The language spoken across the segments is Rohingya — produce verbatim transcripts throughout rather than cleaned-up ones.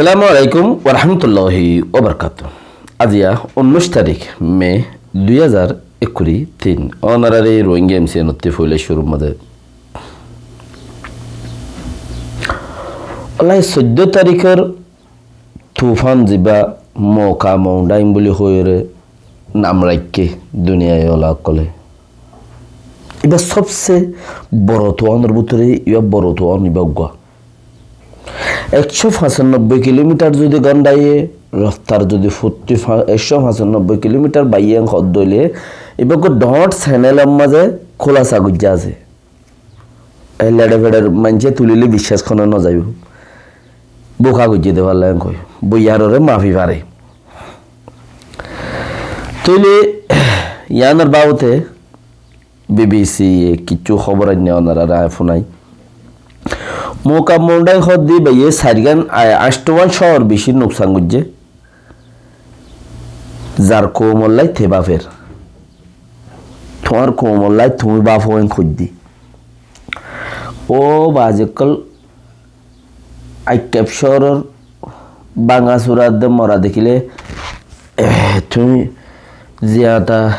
Assalamu alaikum warahmatulláhi wabarakátuhu. Aziya unnúic tarík me dui házar ekkuri tin. Ónorare Rohingya M C N ottú foila cúrur mazé Wallahi, soiddó taríkor tufan zibá Moka Moundain buli hoiyóre nam raikké duniyai ola ókkole. Ibá sobse boro tufanor bútore ibá boro tufan ibá uggúa. Ekcó fañsanobbói kilomitar zodi gondaye roftar zodi fottí fa-, ekcó fañsanobbói kilomitar baiye hoddóile ibá uggúa dhoóñr senelor mazé kúlasa goijjá asé. E leçe feçer maincé tulile biccác hone no zaibo. Boka goijjé de falla en hoi. Boiyarore mafi fare. Tóile yiánor babote B B C ye kissú hóbor ainné, ónorare añí funai. Moka Moundain hoddé baiye sairgán, a-, añctogán cóor beci nuksan goijjé. Zar koumollai te bafer. Tuáñr koumollai tuñí bafo en hoiddé. Ó bazi ókkol, Aikkaf cóoror báñga sura de mora dekíle, eh, tuñí ziyata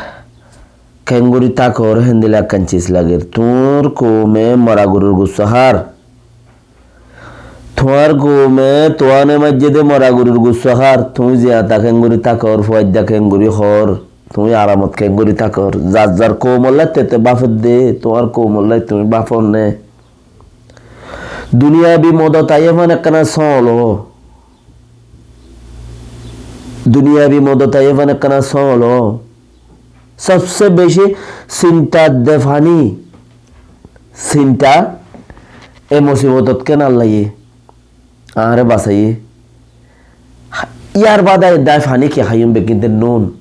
kengori takor héndilla ekkán cis lager. Tuáñr koume mora gorur gusso hár. Tuáñr koume tuáne maijjé de mora gorur gusso hár. Tuñí ziyata kengori takor, fuaidda kengori hor, tuñí aramot kengori takor. Zar zar koumollai tete bafedde, tuáñr koumollai tuñí bafonne. Duniyabi modot aiyé fán ekkána sóñlo. Duniyabi modot aiyé fán ekkána sóñlo. Sobse beci sinta de fani. Sinta e musibotot ken Allaye añáre basaiyé. Yar bade dai fani ki háiyum bekkinte nun.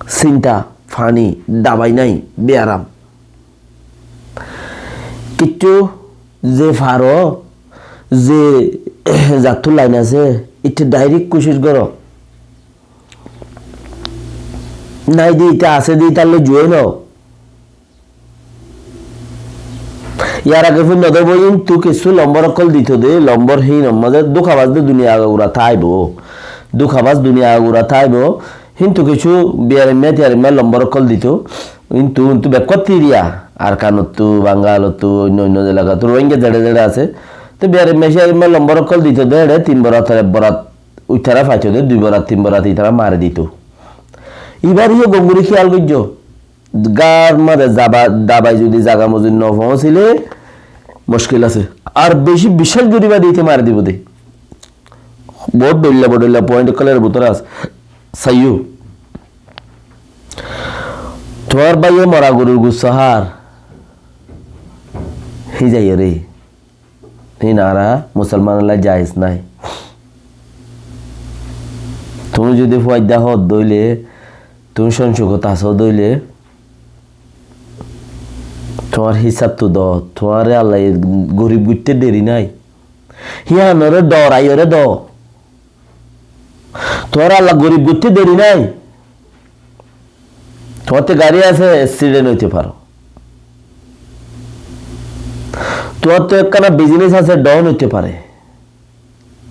Sinta, fani, dabai nai, biyaram. Kittú ze faro, ze zattú lain asé, ittú dairek kucíc goró. Nai de ita asé de itar loi juwai no. Yar age fúinno de boi, híntu kissú lombor ókkol dito de, lombor hín or mazé dúkabas de duniya agagura táibo. Dúkabas duniya agagura táibo. Híntu kissú biyaraimma tiyaraimma lombor ókkol dito. Híntu, híntu bekkúa tiriya. Arkanottú, Bangalottú, oinno oinno elakattu Rohingya zeçe zeçe asé. Te biyaraimma tiyaraimma lombor ókkol dito de, eçe tin borat ar ek borat. Uitara faito de, dui borat, tin borat itara mari dito. Ibar yó gongori kiyal goijjo. Gar mazé zaba-, dabai zodi zaga mozin no foóñsile muckil asé. Ar beci biccác goriba de ite mari dibo de. Bout dhoilla bout dhoilla point ókkolor bútore asé. Saiyó. Tuáñr baiye mora gorur gusso hár. Hí zaiyóre. Hín añára musolmanolla jaiz nái. Tuñí zodi fuaidda hoódde óile, tuñí cóñcukot asódde óile, tuáñr hísabtu do, tuáñre Allaye gorib goitté deri nái. Híanore dhoraiyóre do. Tuáñre Allah gorib goitté deri nái. Tuáñtte gari asé, accident óite fare. Tuáñtte ekkána business asé, down óite fare.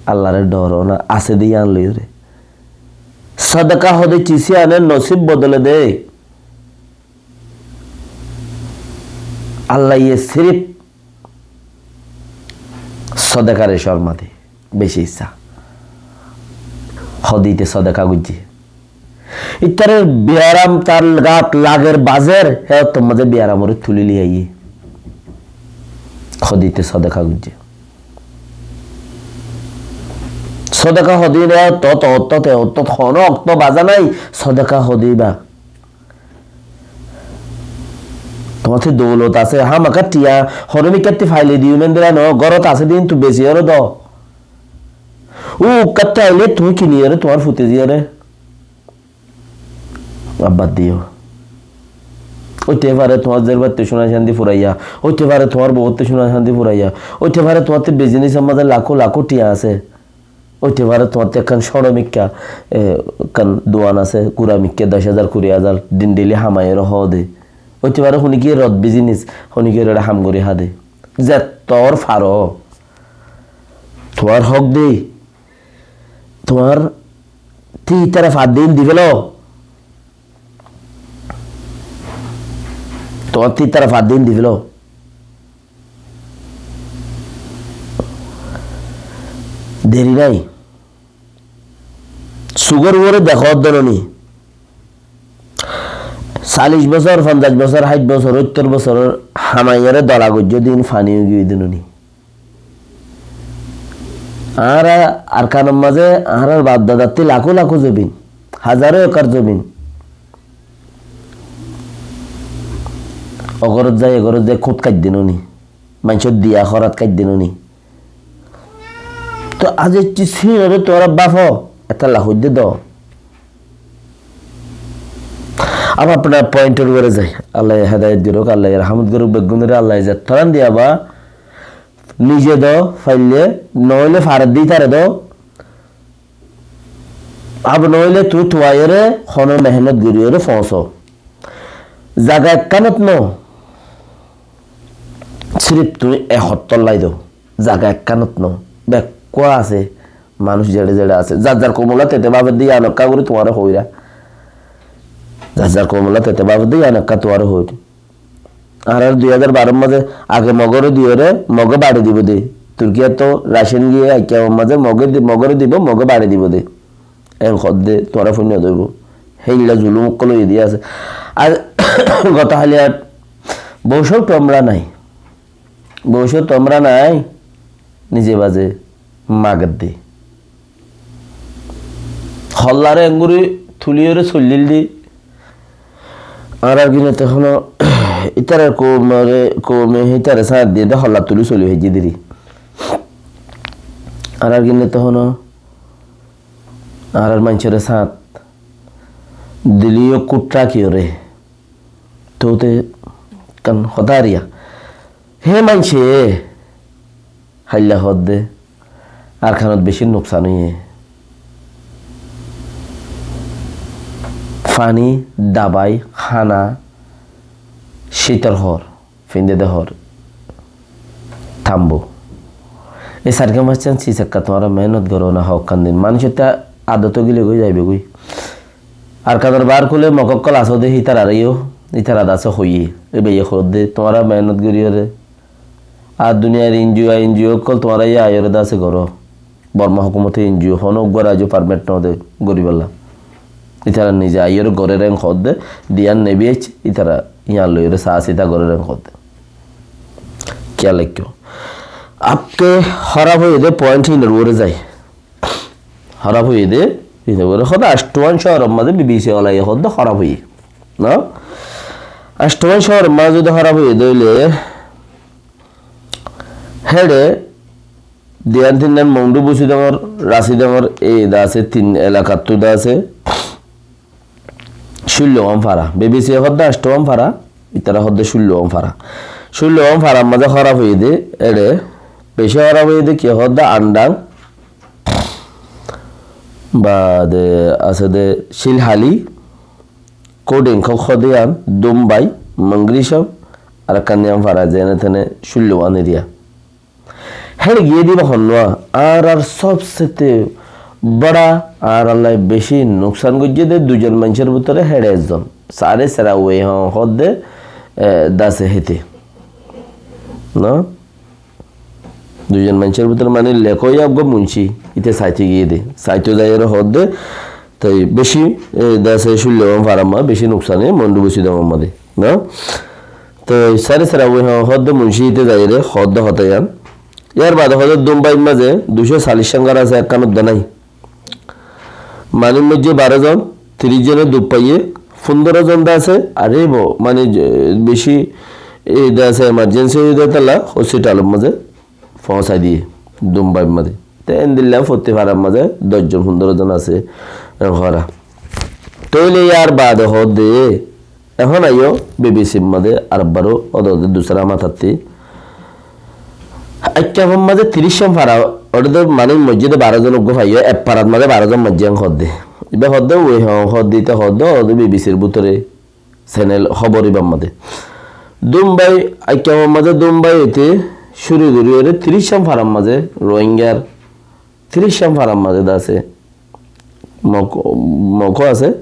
Allare dhoro na, asé de yián loiyóre. Sodaka hode cis iyane nosib bodole de. Allaye sirif sodekare corma de, beci issa. Hode ite sodeka goijje. Ittare biyaram tar gat lager bazer, he ottor mazé biyaramore tuli loi aiyé. Hode ite sodeka goijje. Sodeka hode ne otto, otto, otto, te otto, hono okto baza nai, sodeka hode ba. Tuáñtte doulot asé, hámaka tiya, hono mikká tti faile diyum endilla no, górot asé de híntu besi ore do. Ó, ukkatte aile tuñí kini ore, tuáñr fute di ore. Abbar diyo. Óite fare tuáñr zer báitte cúna candi furaiya, óite fare tuáñr boutte cúna candi furaiya, óite fare tuáñtte business or mazé lakó lakó tiya asé. Óite fare tuáñtte ekkán cóñço mikká, e, ekkán duan asé, gura mikká doc házar, kuri házar, din daily hamai ore hó de. Óite fare honikiye rot business, honikiye ore ham gori há de. Zettór faro. Tuáñr hók de, Tuáñr tí ítara fadde ín di félo. Tuáñr tí ítara fadde ín di félo. Deri nái. Sugór uore dekó dónoni. Callic bosór, fonzaic bosór, háit bosór, óittor bosór hamaiyóre dola goijjé din fani ói giyé dónoni. Añára Arkanor mazé añárar bafdadattú lakó lakó zobin, házaro ekar zobin. Ogorot zai, egorot zai kút kaidde noni, maincór diya hórat kaidde noni. Tóu aijja sinore tuáñra báfo, etalla hoidde do. Ab afnar pointor uore zai. Allaye hedayot goruk, Allaye rahamot goruk, beggúnore Allaye zettoran diya ba, nize do, faille, noóile faredde ítare do. Ab noóile tuñí tuaiyóre, hono mehenot goriyóre foóñso. Zaga ekkánot no, sirif tuñí ek hottór lái do. Zaga ekkánot no, bekkúa asé, manúic zeçé zeçé asé. Zar zar koumolla tete báfedde yían ekká gorí tuáñre hoóir. Zar zar koumolla tete báfedde yían ekká tuáñre hoóir. Añárar dui házar baror mazé age Mogore diyóre, Moge baçi dibo de. Turkiyat to racon giyé, aikkabor mazé Moge di-, Mogore dibo, Moge baçi dibo de. En hoódde, tuáñra fúinno dóibo. Héilla zulum ókkol óiye de asé. Ar goto háliya boucót tómra nái. Boucót tómra nái. Nize baze mager de. Hollare engori tuliyóre soillíl de. Añárar gine te hono ítara koumore, koume hítare sáñt diye de holla tuli soli hoijje diri. Añárar gine te hono añárar maincóre sáñt dileyó kút rakiyóre. Tóu te kan hotá ariya. Hé maincé háilla hoódde Arkanot bicí nuksan óiye. Fani, dabai, hána, cítor hóor, findede hóor, tambu. Ei sairgán fañsgán sis ekká tuáñra mehénot goró na hoókkan din. Manúic etta adot ói gile goi zaibo goi. Arkanor baár kule Mog ókkol asó de hítarareyó, hítara dase hoiyé. Íbaye hoódde, tuáñra mehénot goríyore. Ar duniyair N G O, N G O ókkol tuáñra yá aiyóre dase goró. Borma hókumote N G O honó uggwá raijó permit no de goríbolla. Ítara nize aiyóre gorér en hoódde, diyan nebi aic, ítara yián loiyóre saá sita gorér en hoódde. Kiyal raikkó. Abke hóraf óiye de point hínor uore zai. Hóraf óiye de, hínor uore hoódde Astuan cóoror mazé B B C olaye hoódde hóraf óiye. No? Astuan cóoror mazé zodi hóraf óiye de óile, héçe diyan tinnan Mondu, Busidongor, Rasidongor, ei de asé tin elakattú de asé. Cúllowan fara. B B C hoódde Astuan fara, ítara hoódde Cúllowan fara. Cúllowan farar mazé hóraf óiye de, éçe, bicí hóraf óiye de ki hoódde Andang, baade asé de Cílhali, Kóding hoódde yián, Dumbai, Mongrisong, ar ekkán yián fara, zene tene Cúllowan eriya. Héçe giyé de íba honnúa, añárar sóbsete bóra, añárallá bicí nuksan goijjé de duizon maincór bútore héçe ezzon. Sare Sera Wei hoódde, e, dase héte. No? Duizon maincór bútore mani lekó yá uggwá muncí, íte saité giyé de. Saité zaiyóre hoódde, toi bicí, e, dase Cúllowan farar ma, bicí nuksan óiye, Mondu Busidongor mazé. No? Toi Sare Sera Wei hoódde muncí íte zaiyóre hoódde hotá yián. Yar baade hoódde Dumbair mazé duicó callic sangar asé, ekkán udda nái. Manúic moijjé baró zon, tiríc zone duk faiyé, fundoro zon de asé, ar íba, mani, e, bicí, e, de asé, emergency óiye de tolla, hospitalor mazé foóñsai diyé, Dumbair mazé. Te endilla fottí farar mazé doc zon, fundoro zon asé, en hora. Tóile yar baade hoódde, ehón aiyó B B Cr mazé arekbar ódode dusára matattí. Aikkafor mazé tiríc cán fara, ótode manúic moijjé de baró zon uggwá faiyó, ek farat mazé baró zon moijjé en hoódde. Íba hoódde, Wei hoódde, íte hoódde, ódode B B Cr bútore channel hóbor íbar mazé. Dumbai, Aikkafor mazé Dumbai óite cúru gorí óre tiríc cán farar mazé Rohingyar, tiríc cán farar mazé de asé Mok-, Mok asé,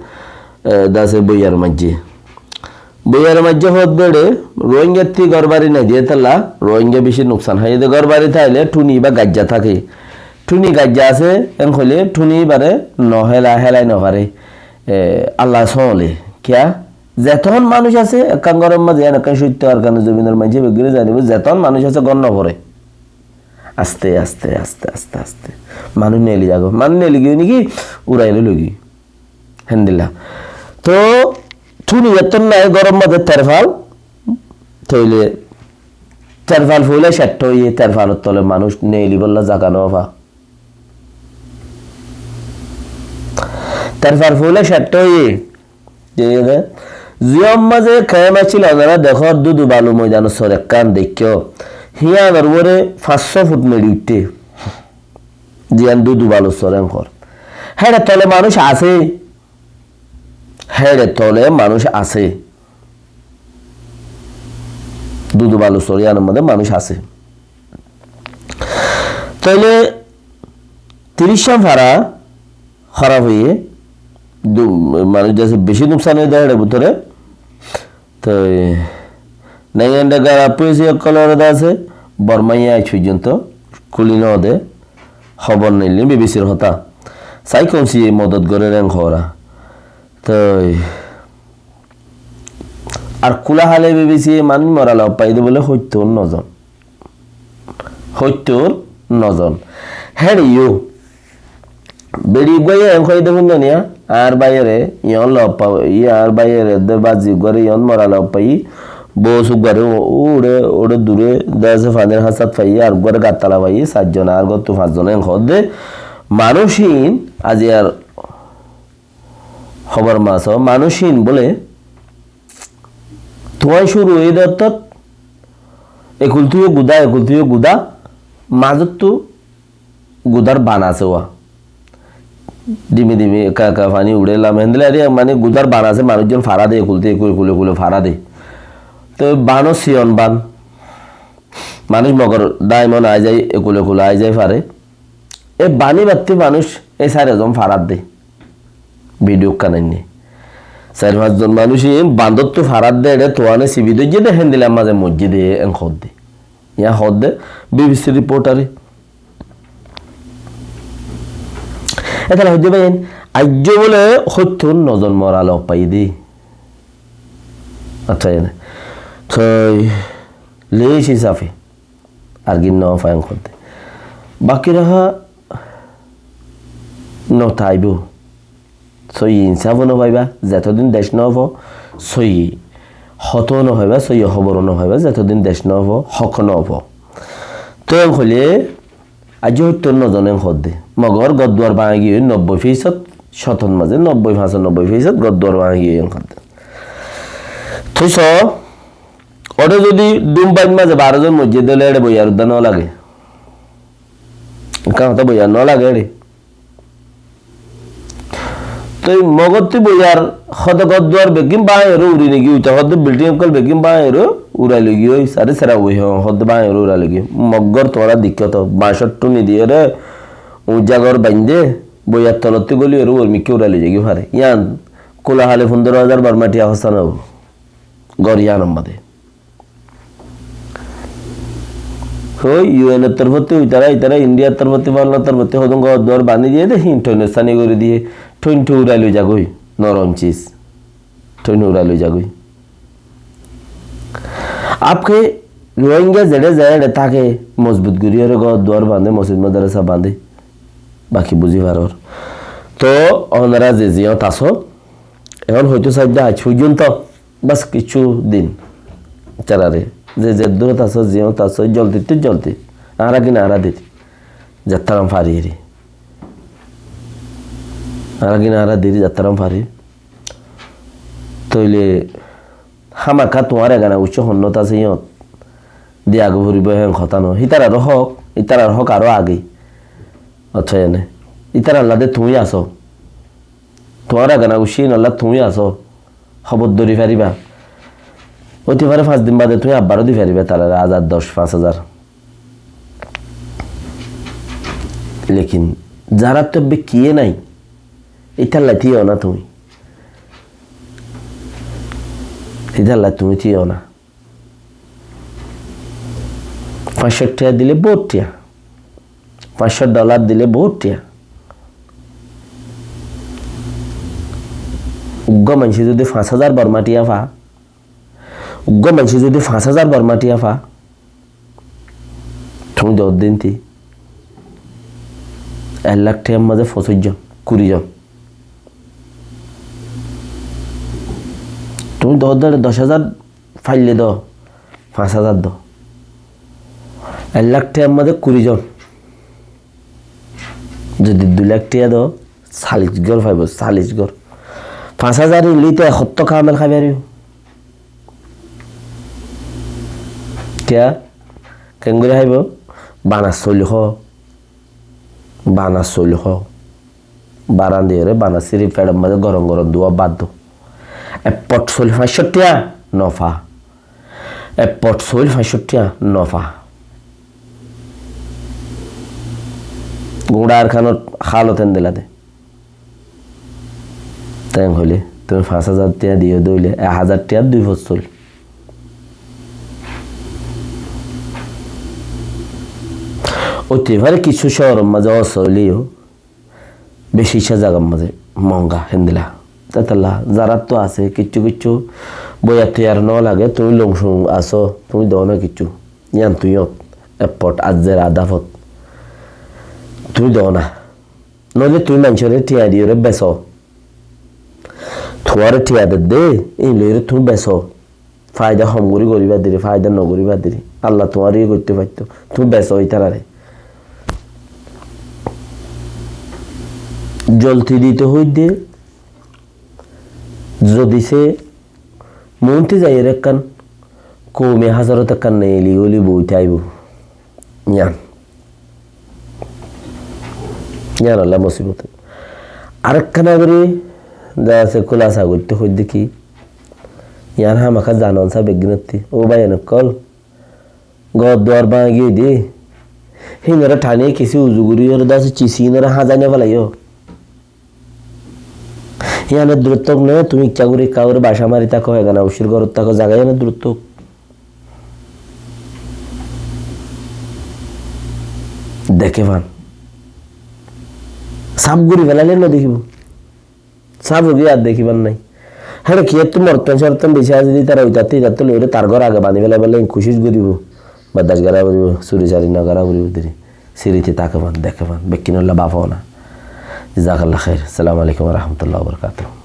e, de asé Boiyar maijjé. Boiyar maijjé hoódde re, Rohingyattú górbari nai diyé tolla, Rohingya beci nuksan háiye de górbari táile thuni ba gaijja táke. Thuni gaijja asé, en hoilé thuni bare no héla, hélai no fare. E, Allah sóole, kiyá? Zeton manúic asé, ekkán góror mazé, ekkán sóitto Arkanor zobinor maijjé beggúne zanibo, zeton manúic asé gór no fore. Aste, aste, aste, aste, aste. Manúic neeli zago. Manúic neeli giyói niki? Urai loi loigi. Héndilla. Toh, thuni etton nai gór mazé terfal. Toile terfal foila ceththa óiye, terfalor tole manúic neeli bolla zaga no fa. Terfal foila ceththa óiye. Thík asé. Ziyán mazé kemp accíl, onora dekór, dudu balu moidanor sor ekkán deikkó. Híyanor uore fañs só fut meçi uiththé. Ziyán dudu balu sor en hoór. Héçe tole manúic asé. Héçe tole manúic asé. Dudu balu sor híyanor mazé manúic asé. Toile tiriccán fara hóraf óiye, du-, manúic de asé beci nuksan óiye de héçe bútore. Toi, naiyande garaf óiye ókkolore de asé, Bormaiye aij foijjonto kúli no de, hóbor neille, B B C-r hotá. Sai kounsí modot gorer en hoóra. Toi, ar kúla hále B B C-ye manúic mora lofai de bóle hóittor no zon. Hóittor no zon. Héçe yó. Beçi uggúaye en hoiyé de fúinno niya, añár báiyore, yón lofa, yí añár báiyore de bazzi uggúare yón mora lofai, bous uggúare u-, uçe, uçe dure, de asé fanir hásat faiyé, ar uggúare gattala faiyé, sair zon añár góttu fañs zon en hoódde. Manúic ín, azi ar hóbor mazé, manúic ín bóle, tuáñi cúru óiye de ottót, ekultú yó gudá, ekultú yó gudá, mazóttu gudár ban asé uá. Dimi dimi ka, ka fani uçé lam héndilla, mani gudár ban asé, manúic zon fara de, ekultú ekul, ekul, ekul fara de. Toi banor siyon ban. Manúic mogor daimon ai zai, ekul, ekul ai zai fare. E bani batti manúic e sair zon farar de. Video ekkán ainné. Sair fañs zon manúic ín bandóttu farar de, eçe tuáne sibi dóijje de, héndilla mazé moijje de, en hoódde. Yá hoódde B B C reportare. Etala hoódde bái, aijjó bóle hóittor no zon mora lofai de. Accá, ene. Toi, list hísafe. Ar gin no fai en hoódde. Baki raha no táibo. Sóiyi insaf ó no faiba, zetodin dec no fo, sóiyi hotá ó no faiba, sóiyi hóbor ó no faiba, zetodin dec no fo, hók no fo. Toi en hoilé, aijjó hóittor no zon en hoódde. Mogor gór duar báñgi giyói nobboi fisót, cótor mazé nobboi, fañsanobboi fisót gór duar báñgi giyói en hoódde. Toi só, Óde zodi Dhúmbair mazé baró zon moijjé de óile éçe boiyar uddá no lage. Ekkán hotá boiyar no lage éçe. Toi Mogottú boiyar hóde gór duar beggín báñgi ore uri nigiyói, uita hóde bilding ókkol beggín báñgi ore urai loigiyói, sari sera ui hó-, hóde báñgi ore urai loigiyói. Moggor tuáñra deikkó to, bañcor thuni diyóre uñjja gór baindé, boiyar tolottú góli ore uor mikká urai loizaigói fare. Yían kúla hále fundoro házar Borma thiya hóssa no óibo. Gór yíanor mazé. Hoi, U N or torfóttu, itara, itara, Indiar torfóttu, Bormar torfóttu, hodún gór duar bañdí diyé de, hín thoinor sáni gorí diyé, thoin thu urai loi zagói, norom sis. Thoin urai loi zagói. Apke Rohingya zeçé zai eçé táke, mozbut gorí ore gór duar bañdé, mosjid madrasa bañdé. Baki buzí faror. To onora ze ziyót asó, ehón hoitó saidde aij foijjonto, bas kissú din. Itarare, ze ze durot asó, ziyót asó, joldittú joldi. Añára gin añára dir. Zettaram fari eri. Añára gin añára dir, zettaram fari. Tóile hámaka tuáñr egana uicce honnót asé yíñot. Diya goi foribó hén hotá no. Hítararó hók, ítarar hók aró age. Accá, ene. Ítarar lade tuñí asó. Tuáñr egana uicce ínolla tuñí asó. Hóbor dóri faribá. Óite fare fañs din bade tuñí abbaró di faribá tarare házar, doc, fañs házar. Lekin zaráttu ebbe kiyé nái, Ítalla tíyo na tuñí. Ítalla tuñí tíyo na. Fañs cót thiañ dile bout thiañ. Fañs cót dholar dile bout thiañ. Uggwá maincé zodi fañs házar Borma thiañ fa, uggwá maincé zodi fañs házar Borma thiañ fa, tuñí dór dé ínte ek lak thiañr mazé foñsíc zon, kuri zon. Tuñí dór dé doc házar faille dó, fañs házar dó. Ek lak thiañr mazé kuri zon. Zodi dui lak thiañ dó, sallic gór faibo, sallic gór. Fañs házar ín loi te ek hottó kamel hái faribó. Kiyá? Keéngori háibo? Bana soil hó. Bana soil hó. Bara diyóre bana sirif feçor mazé gorom gorom duwa bát dó. Ek pot soil fañs cót thiañ no fa. Ek pot soil fañs cót thiañ no fa. Guñça Arkanor hálot endilla de. Te hoilé, tuñí fañs házar thiañ diyó de óile, ek házar thiañ dui pot soil. Óite fare kissú cóoror mazé ósoil óileyo, beci icá zagar mazé monga héndilla. Tetalla, zaráttu asé, kissú kissú boiyar toiyar no lage, tuñí longcung asó, tuñí dóna kissú. Yían tuñí ót, ek pot azzer adá fot. Tuñí dóna. Noóile tuñí maincóre thiañ diyóre besó. Tuáñre thiañ dedde, íin loiyóre tuñí besó. Faida hom gorí goríba deri, faida no goríba deri. Allah tuáñre yó goitté faitto. Tuñí besó ítarare. Zolti dito hoidde, zodi se muúnti zaiyóre ekkán koumi házarot ekkán neeli óli boói táibo. Yían. Yían olla musibot. Arekkána gorí de asé, kulasa goittó hoidde ki, yían hámaká zanon sá beggúnottí. Ó báiyain ókkol, gór duar báñgi giyói de, híinore thani kisi uzu gorí yóre de asé, cisi híinore házai no felaiyó. Yían eddur ottók né, tuñí ikká gorí ikká gorí bacá mari táko, egana ucír górot táko, zaga yían eddur ottók. Deké fán. Sáf gorí felailé no dekíbo. Sáf ói giyé, ar dekíbar nái. Héçe kiyóttu morottan sorottan beci asé de, ítara óitattú, ítattú loiré tar gór age bañdí felaibálla kucíc goríbo. Bardac gorá foribó, suri sari no gorá foribó deri. Sirite táke fán, deké fán, bekkúnolla báfo na. Jazakallah khair. Assalamu alaikum wa rahmatullahi wa barakatuhu.